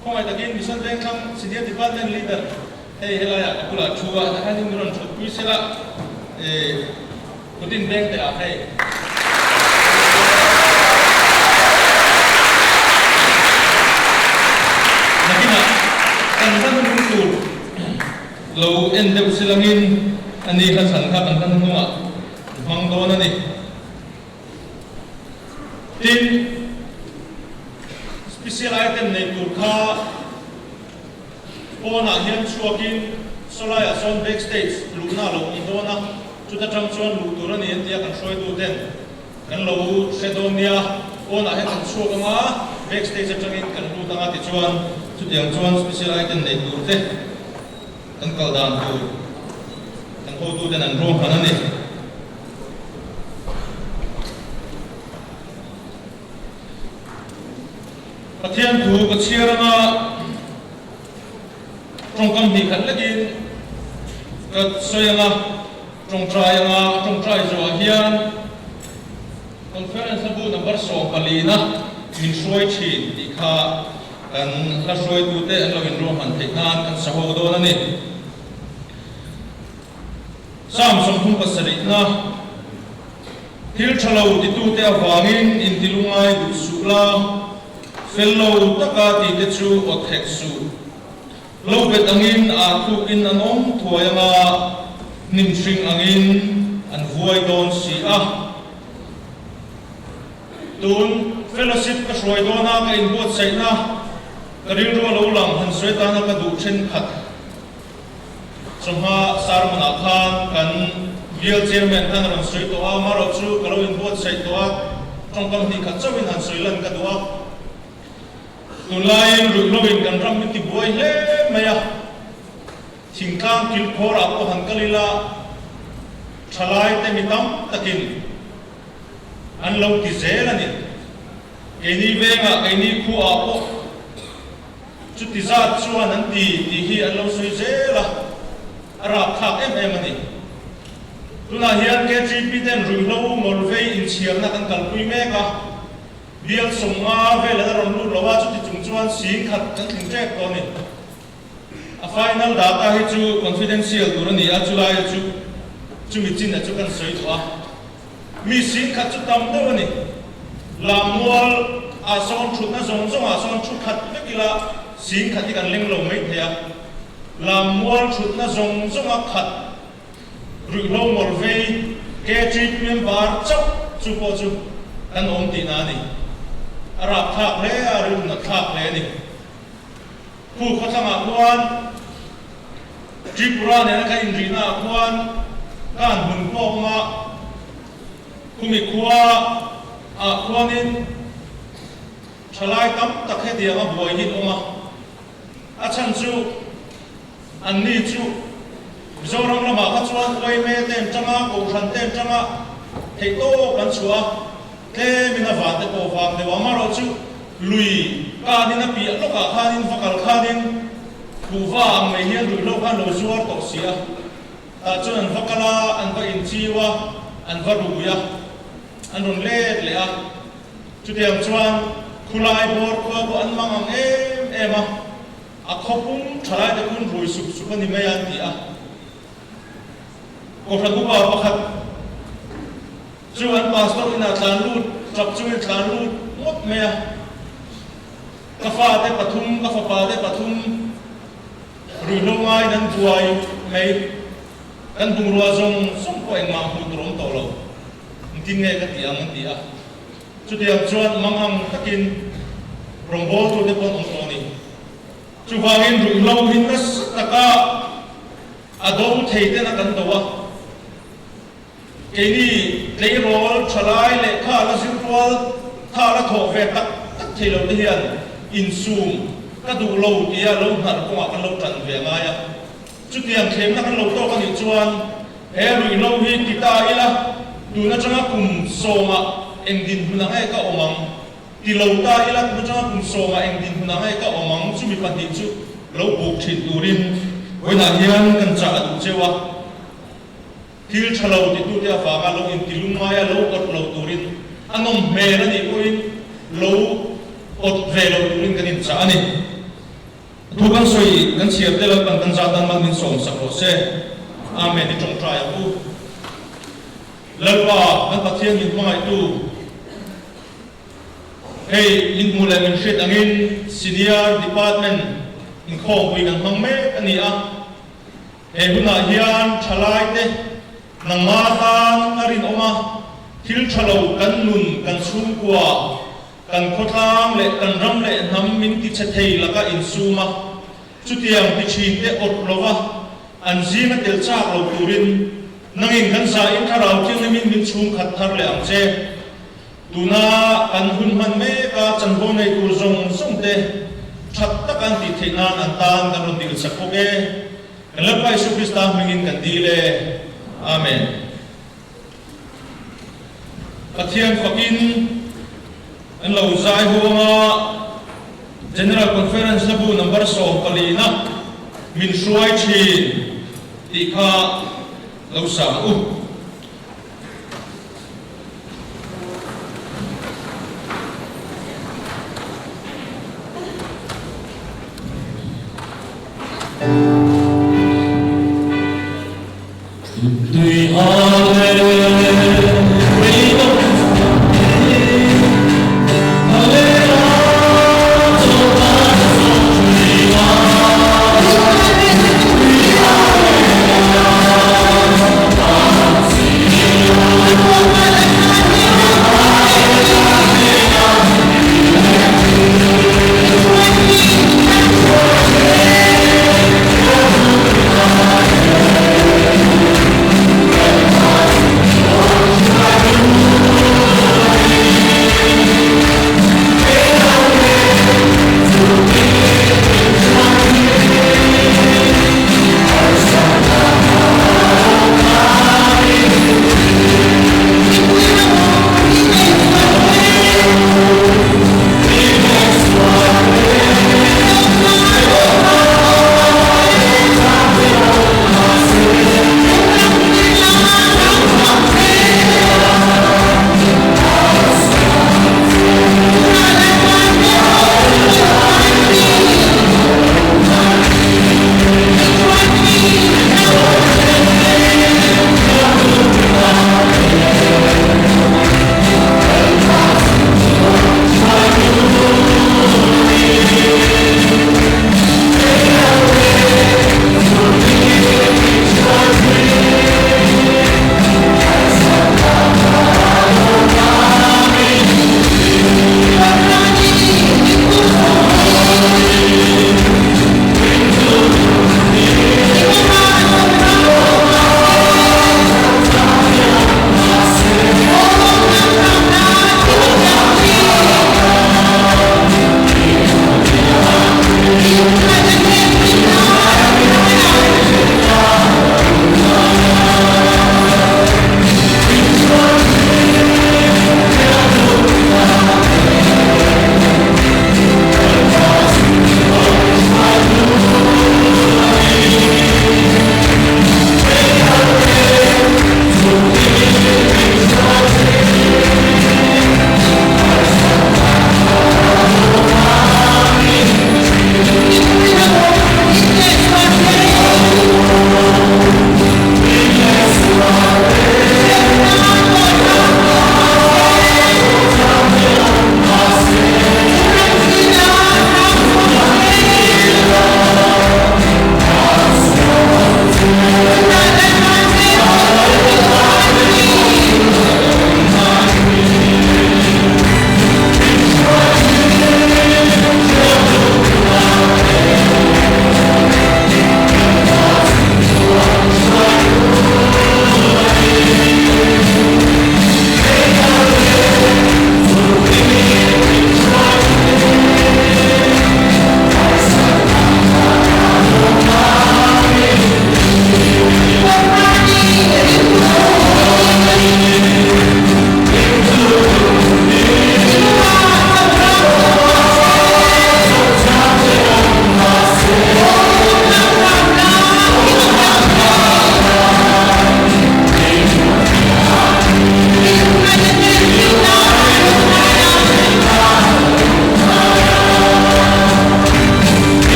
Khawngaih takin Mission Vengthlang Senior Department Leader hei helaiah ka bulah thu a, tah hian min rawn thutpui sela kutin veng teh ah hei. Nakinah kan hla hnung tur lo en deuh silangin a ni hla chhan kha kan hla hnungah hmang dawn a ni. Tin, special item nei tur kha pawnah hian chhuakin sawlaiah sawn backstage luhna a lo awm dawn a, chuta tang chuan luh tur a ni an ti a, kan hruaitu ten kan lo hre dawn nia, pawnah hian kan chhuak ang a, backstage atangin kan lut ang a tichuan chutiang chuan special item nei tur te kan kal dan tur kan hotu ten an ruahman a ni. Pathian thu ka chhiar anga tawngkam hnih khat lekin ka sawi anga tawngtai anga tawngtai zawhah hian Conference a bu number 14 na min hruai thin tih kha kan hla hruaitute an lo inruahman theih nan kan sa ho dawn a ni. Psalm 37na, Thil tha lo titute avangin intilungai duh suh la, fel lo taka tite chu awt hek suh. Lo bet angin aa tlukin an awm thuai anga, hnim hring angin an vuai dawn si a. Tun fellowship ka hruai dawna ka inbuatsaihna ka rilru a lo lang han sawi tana ka duh thenkhat. Chawhma sermon-ah khan kan Bial Chairman khan a rawn sawi tawh a, amaherawh chu ka lo inbuatsaih tawh a, tawngkam hnih khat chauhin han sawi lan ka duh a. Tunlaiin ruihhloin kan ram hi tibuai hle mai a, thingtlang kilkhawrah pawh han kal ila thalaite mi tam takin an lo ti zel a ni. Keini vengah, keini khuaah pawh. Chuti zat chuan an ti tih hi an lo sawi zel a, a rapthlak em em a ni. Tunah hian KGP ten ruihhlo ngawlvei inchhiarna kan kalpui mek a, bial 50 vel an a rawn lut lo a, chuti chung chuan 10,000 kan tling ṭek tawh a ni. A final data hi chu confidential tur a ni a, chulaia chu chumi chin a chu kan sawi tawh a. Mi 10,000 chu tam deuh a ni. Lammual ah sawn thutna zawng zawng ah sawn thu khat vek ila 10,000 hi kan leng lo mai thei a. Lammual thutna zawng zawng a khat ruihhlo mawlh vei KTP member chauh chu pawh chu kan awm tihna a ni. A rapthlak hle a, rilru nat thlak hle a ni. Khu khawthlangah khuan Tripura nena ka inrihna ah khuan ka han hmun pawh awm a, khumi khua ah khuanin thalai tam tak hetiang a buai hi an awm a, a chhan chu anni chu Mizoram lamah kha chuan yma te an tang a, Kohhran te an tang a, theihtawp an chhuah a, tlemin a van te pawh vang deuh a, amaherawh chu lui kanin a piah lawkah khanin va kal khanin kuhva ang mai hian ruihhlo khan lo zuar tawh si a, tah chuan an va kal a, an va inchiu a, an va rui a, an rawn let leh a, chutiang chuan khulai bawr khua pawh an mang ang em em a, a khawpum thalai te kun rui sup sup a ni mai a an ti a. Kohhran upa pakhat chu an pastor inah tlan lut, tap chungin tlan lut ngawt mai a. Ka fate pathum, ka fapa te pathum ruihhlo ngaiin an buai mai. Kan bungrua zawng zawng pawh engmah hmuh tur awm tawh lo. Engtin nge ka tih ang an ti a. Chutiang chuan mangang takin rawngbawltute pawh an awm tawh a ni. Chuvangin ruihhlo hi nasa taka A do thei ten a kan do a, keini tleirawl thalai leh kha la zir rual kha la thawh ve tak tak thei lo te hian insum ka duh lo tia lo hnar kawngah kan lo tan ve a ngai a. Chutiang thlemna kan lo tawk a nih chuan he ruihhlo hi ti ta ila tun atanga kum sawmah eng dinhmun ang nge ka awm ang ti lo ta ila tun atanga kum sawmah eng dinhmun ang nge ka awm ang chumi pahnih chu lo buk thin turin vawiinah hian kan chah a duh cheu a, thil tha lo titute avanga lo intilung ngaia lo awt lo turin a nawm hmel a nih pawhin lo awt ve lo turin kan inchah a ni. Thu kan sawi kan chhiar te Lalpan kan zat dan mal min sawm sak rawh se. Amen i tawngtai ang u. Lalpa kan Pathian min hmangaihtu hei min hmuh leh min hriat angin Senior Department inkhawmpui kan hmang mek a ni a. He hunah hian thalaite nangma tan a rinawm a, thil tha lo kan nun kan chhungkua Kan khawtlang leh kan ram leh hnam min ti che thei laka insum a, chutiang ti thin te awt lova an zinga tel chak lo turin nangin kan zain thlarau thianghlimin min chhungkhat thar leh ang che. Tuna kan hun hman meka chanvo nei tur zawng zawng te that taka an tih theih nan an tan kan rawn dil chak bawk e. Kan Lalpa Isu Krista hmingin kan dil e. Amen. Pathian fakin an lo zai huang a, General Conference na bu number 14 na min hruai thin tih kha lo sa ang u.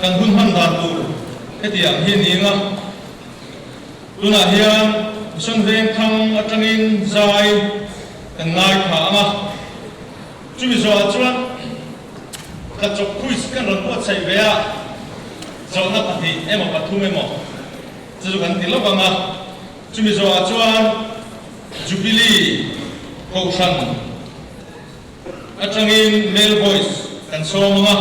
kan hun hman dan tur hetiang hi a ni ang a. Tunah hian Mission Vengthlang atangin zai kan ngaithla ang a. Chumi zawhah chuan thlachawp quiz kan rawn buatsaih ve a, zawhna pahnih emaw pathum emaw chu chu kan ti lawk ang a. Chumi zawhah chuan Jubilee Kohhran atangin male voice kan sawm ang a.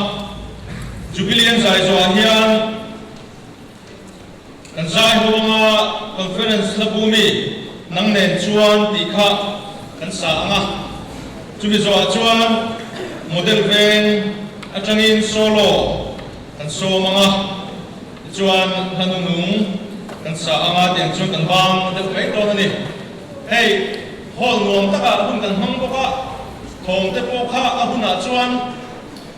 Jubilee an zai zawhah hian Kan zai ho anga conference hla bu mi nang nen chuan tih kha kan sa ang a, chumi zawhah chuan model veng atangin solo kan sawm ang a, tichuan hla nunung kan sa ang a tiang chuan kan bang deuh mai dawn a ni. Hei hall nuam takah hun kan hmang bawk a, thawm te pawh kha a hunah chuan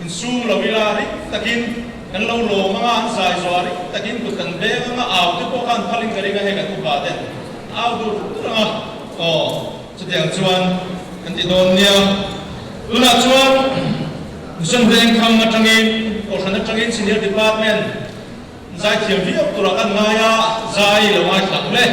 Insum lo ila ring takin kan lo lawm anga an zai zuah ring takin kut kan beng anga au te pawh khan phalin ka ring a hei kan upa ten au dur dur anga aw chutiang chuan kan ti dawn nia. Tunah chuan Mission Vengthlang atangin Kohhran atangin Senior Department Zaithiam viau turah kan ngai a, zai lo ngaithla ang le.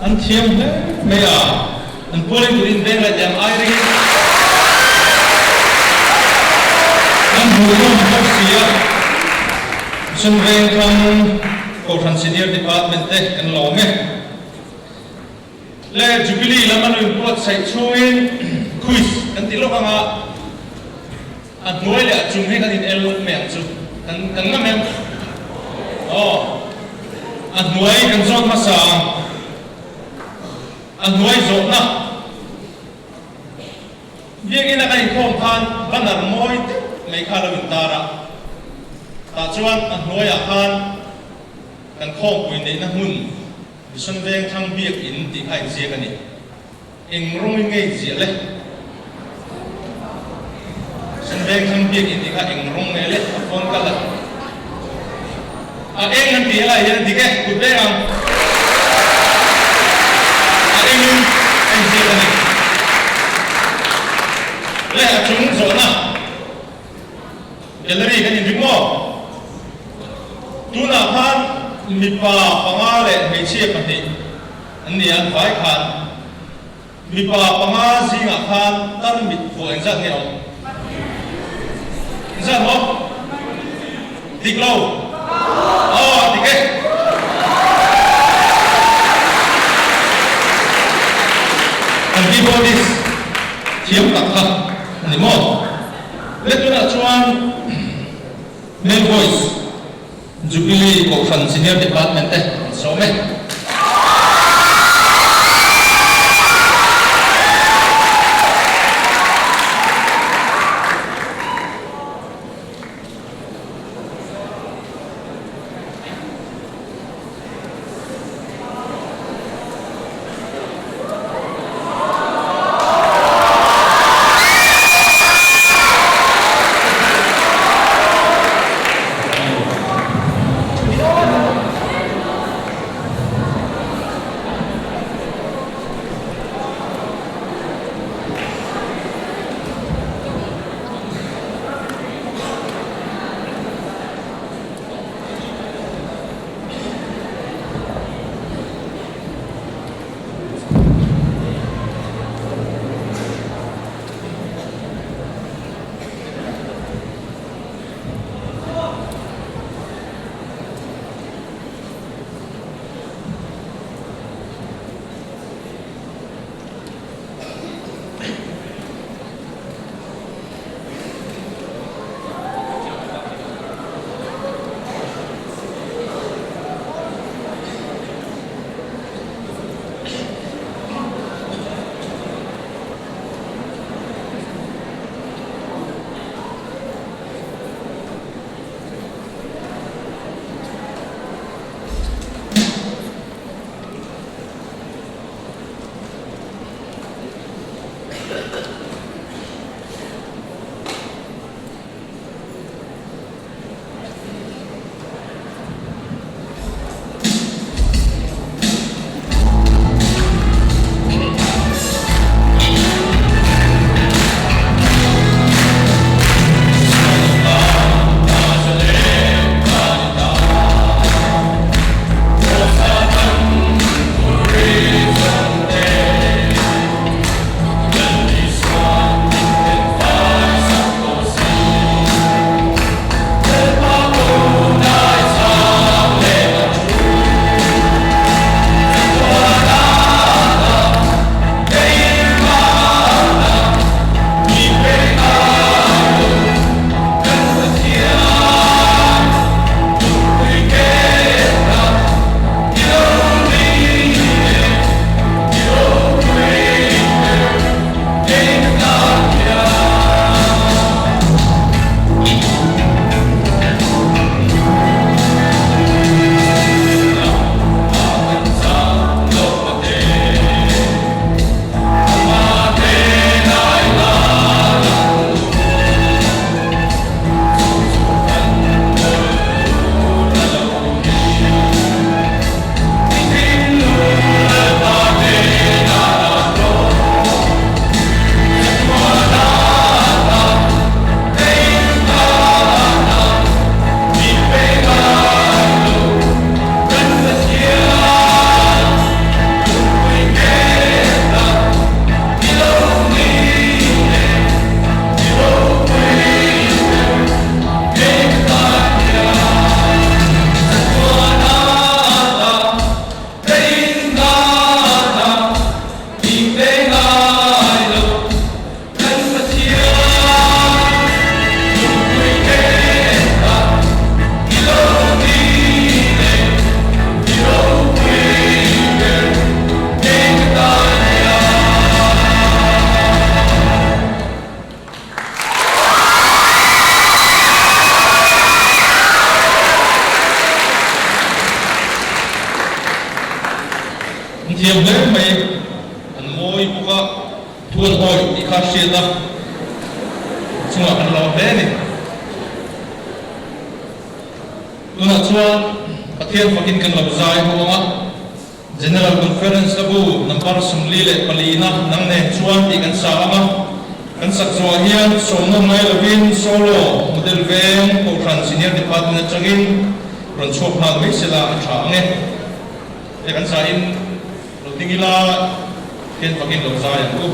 An thiam hle mai a, an pualin kut in veng leh teh ang ai ringin an hmuhnawm bawk si a. Mission Vengthlang Kohhran Senior Department te kan lawm e. Le Jubilee lam an inbuatsaih chhungin quiz kan ti lawk anga a hnuai leh a chung hi kan in el lawk mai ang chu. Kan kan ngam em? Aw. A hnuai kan zawt hmasa ang. A hnuai zawhna. Biakina kan inkhawm khan banner mawi deuh mai kha a lo intar a. Tah chuan a hnuaiah khan kan khawmpui neihna hmun Mission Vengthlang Biakin tih kha inziak a ni. Eng rawngin nge inziah le? Mission Vengthlang Biakin tih kha eng rawng nge le? A phone ka la. A eng an tih helai hian a dik e, kut veng ang. A engin a inziak a ni. Le a chung zawhna gallery kan inring maw? Tunah khan mipa panga leh hmeichhia pahnih an ni a, vai khan mipa panga zingah khan tarmit vuah engzat nge awm? Engzat maw? Dik lo? Aw dik e. Kan keyboardist thiam tak kha a ni maw? Le tunah chuan Male Voice Jubilee Kohhran Senior Department te an sawm e. An thiam hle mai, an mawi bawk a, thu an awih tih kha hriat a, chungah kan lawm hle a ni. Tunah chuan Pathian fakin kan lo zai ho ang a, General Conference ka bu number 44 na nang nen chuan tih kan sa ang a, kan sak zawhah hian sawmnawn ngai lovin solo model veng Kohhran Senior Department atangin rawn chhuak nghal mai sela a tha ang e. He kan sain lo ding ila hian fakin lo zai ang u.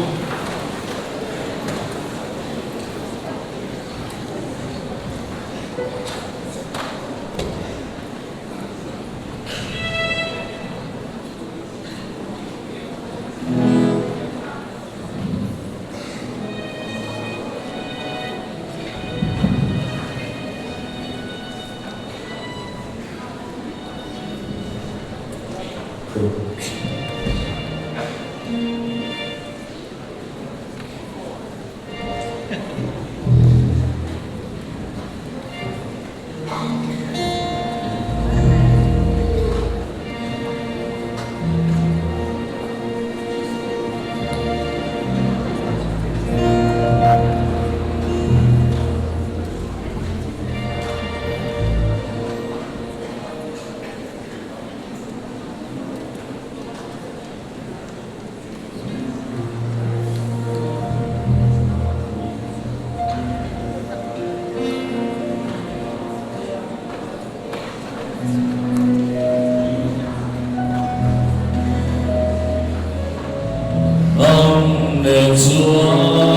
Nang nen chuan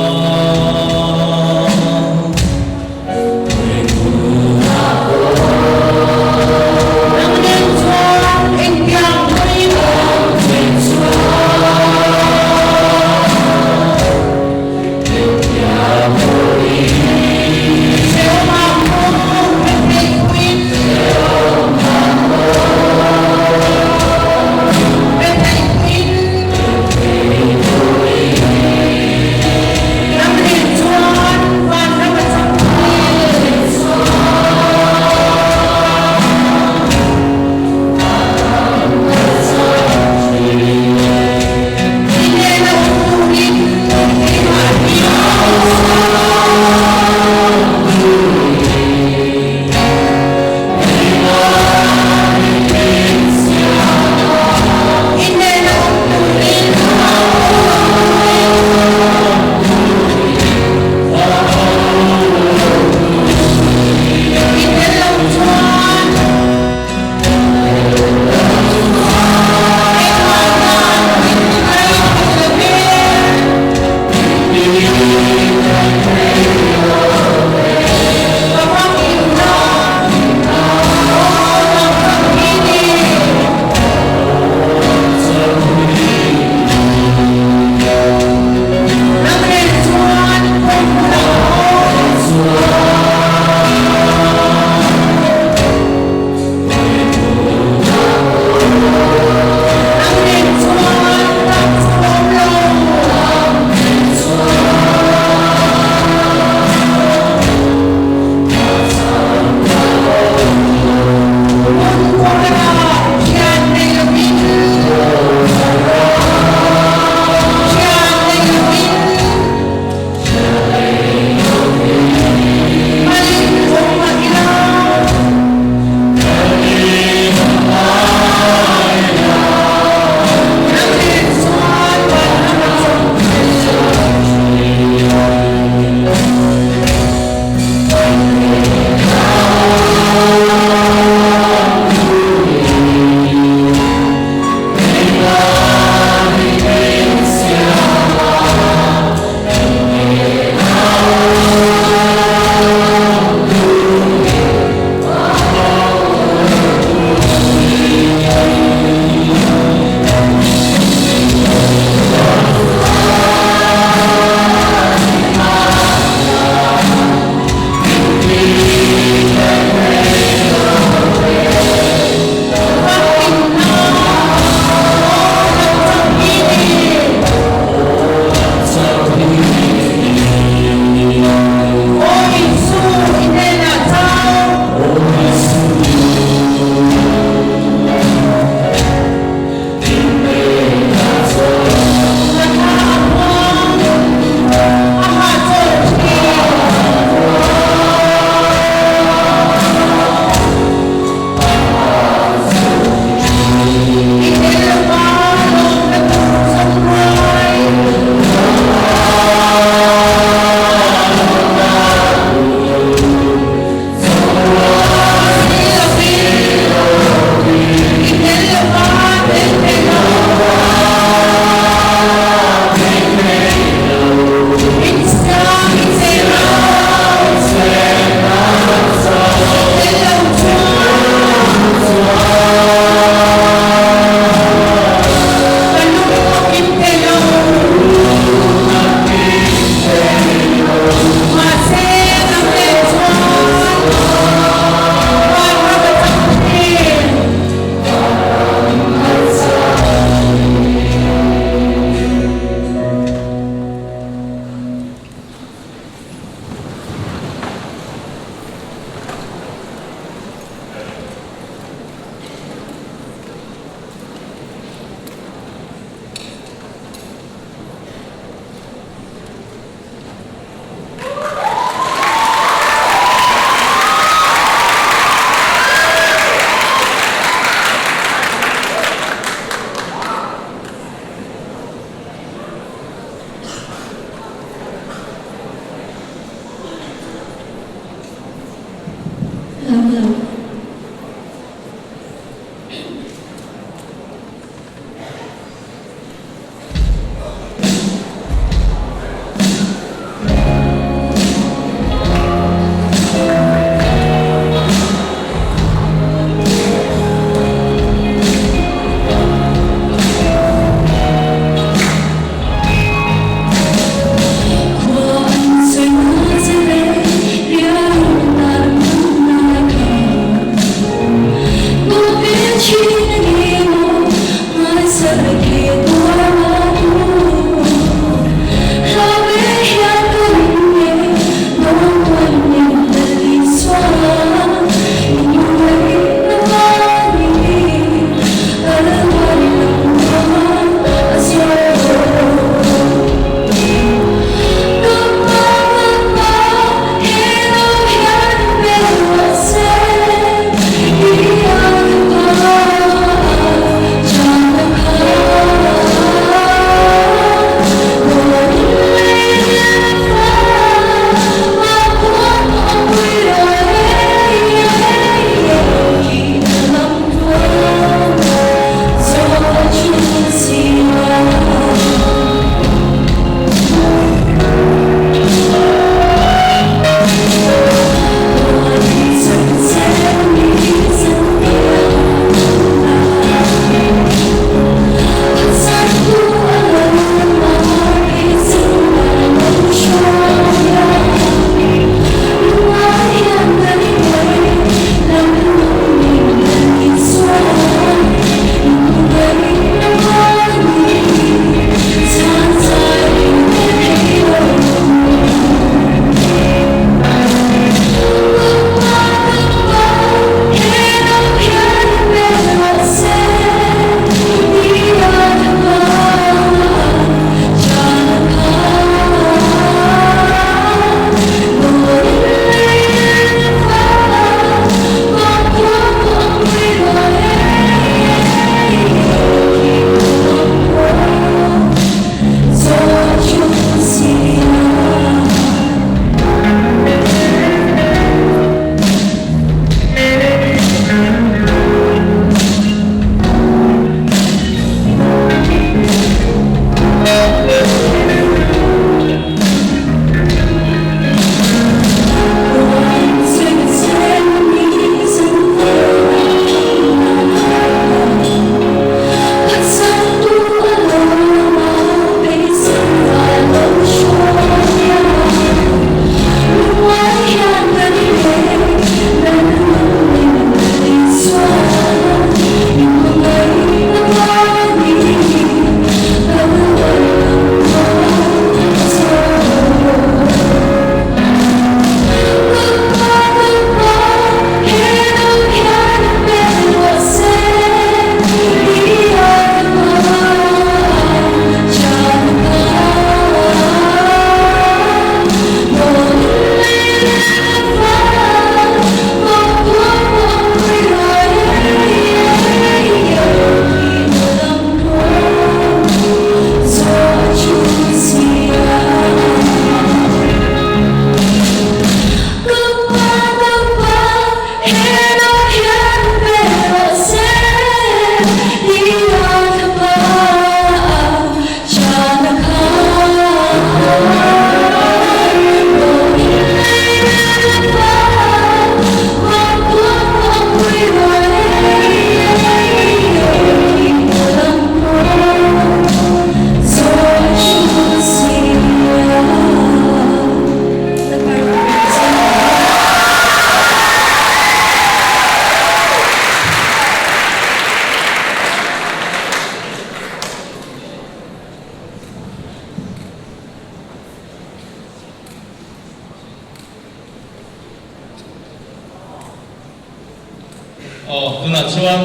Tunah chuan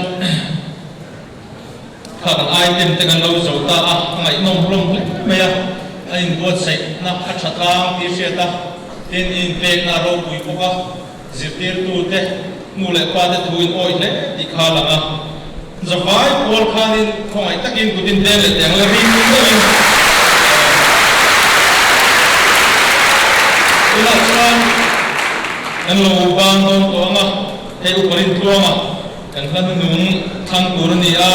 kha kan item te kan lo zo ta a, a ngaihnawm hlawm hle mai a, a inbuatsaihna a tha tlang tih hriat a, tin i inpekna a ropui bawk a, zirtirtute nu leh pa te thu in awih hle tih kha a lang a. Zavai pawl khanin khawngaih takin kut in deng leh teng le ring deuhin tunah chuan kan lo bang dawn tawh ang a, hei upa Rintluanga kan hla hnunung thlang tur a ni a,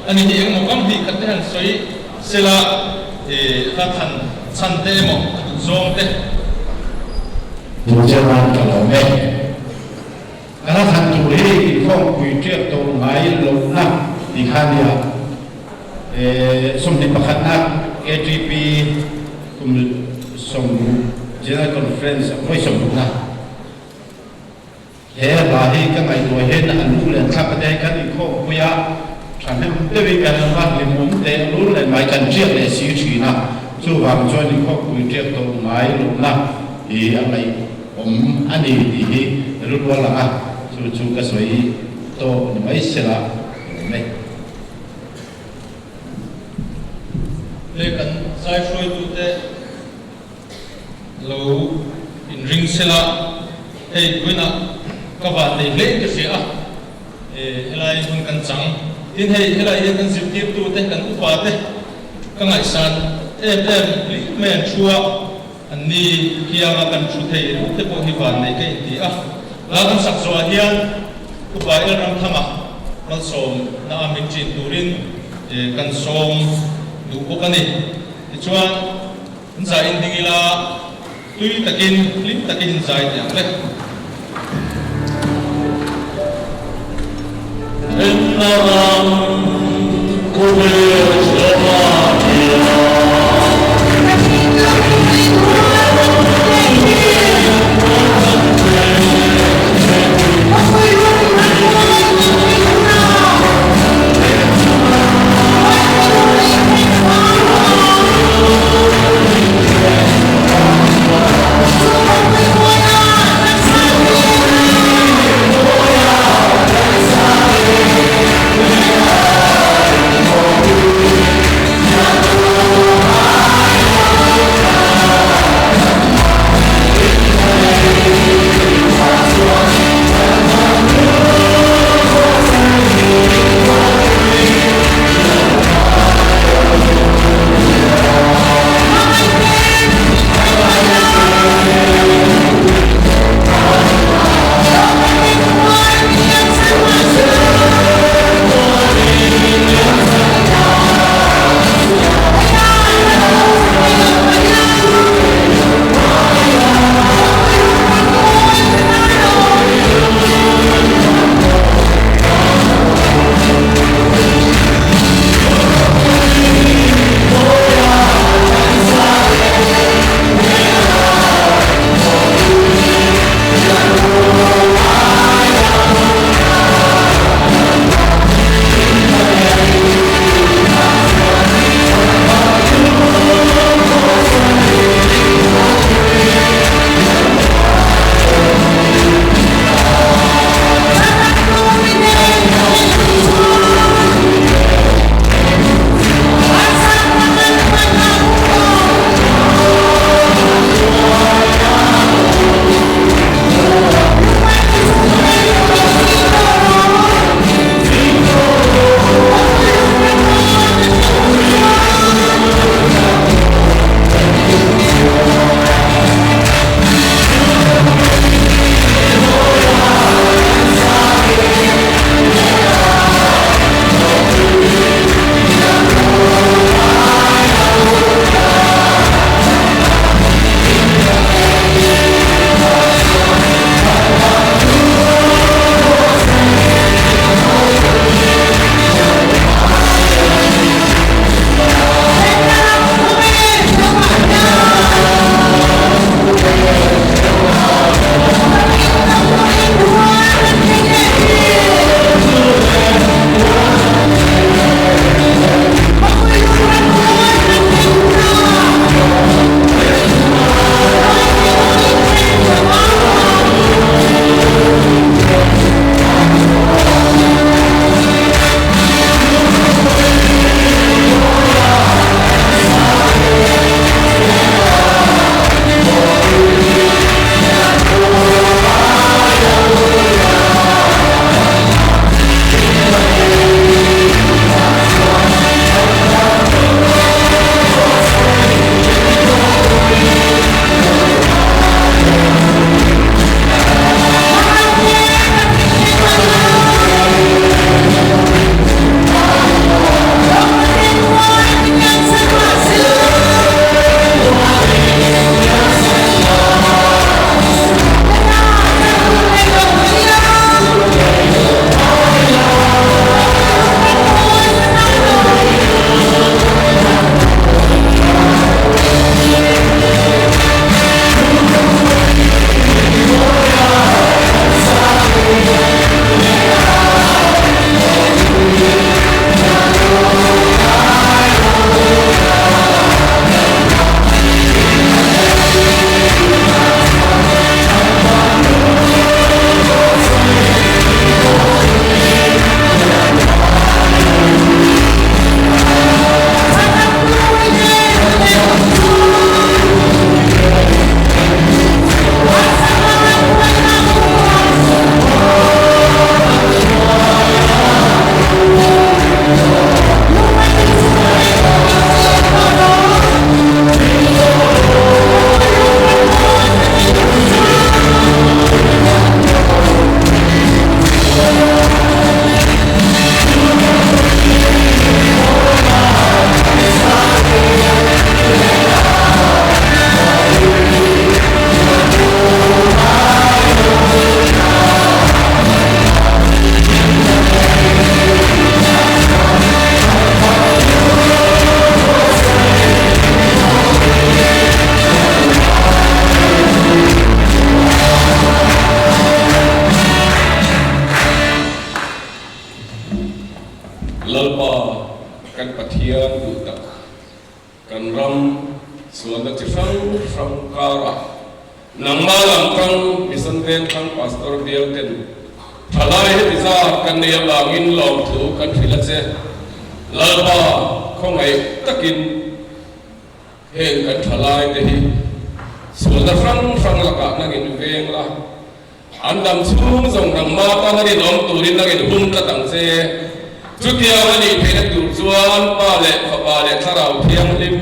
ani hi engmaw kam hnih khat te han sawi sela hla than chhan te emaw a duh zawng te. Duhchianan ka lawm e. Ka la thlan tur hi inkhawmpui ṭiak tawh ngai lohna ti kha nia. 21 na KTP kum 60 General Conference a vawi 60 na. He hla hi ka ngaihtuah hian a lu len thlak te kan inkhawmpui a, ṭhahnem deuhin kan awm a, hlimawm te a lu len mai kan ṭiak leh si ṭhin a, chuvang chuan inkhawmpui ṭiak tawh ngai lohna hi a ngaih. Awm a ni tih hi rilru a lang a, chu chu ka sawi tawk ni mai sela ka awm e. Le kan zai hruaitute lo inring sela, hei vawiinah ka van nei hle ka hria a, helai hun kan chang. Tin hei helai hian kan zirtirtute, kan upate ka ngaihsan em em hlim mai an thu a. An ni kianga kan thu thei ringawt te pawh hi vannei ka inti a. Hla kan sak zawhah hian Upa Elramthanga malsawmna a min ṭin turin kan sawm duh bawk a ni. Tichuan, an zai in ding ila, tui takin, hlim takin in zai teh ang le. Enna ram khawvel Slovakia. Pathian duh tak, kan ram sualna chi hrang hrang karah nangmah lam tang Mission Vengthlang Pastor bial ten thalai heti zat kan nei avangin lawmthu kan hrilh a che. Lalpa khawngaih takin Heng kan thalai te hi sualna hrang hrang lakah nangin veng la, an dam chhung zawng nangmah tan a rinawm turin nangin hum tlat ang che. Chutiang a nih theihna tur chuan Pa leh Fapa leh Thlarau Thianghlim,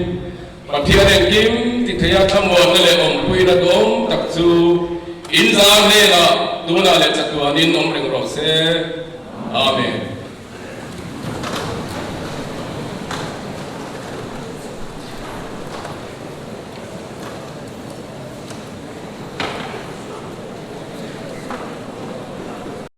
Pathian engkim ti theia thlamuanna leh awmpuina duhawm tak chu in zar hnenah tunah leh chatuanin awm reng rawh se. Amen.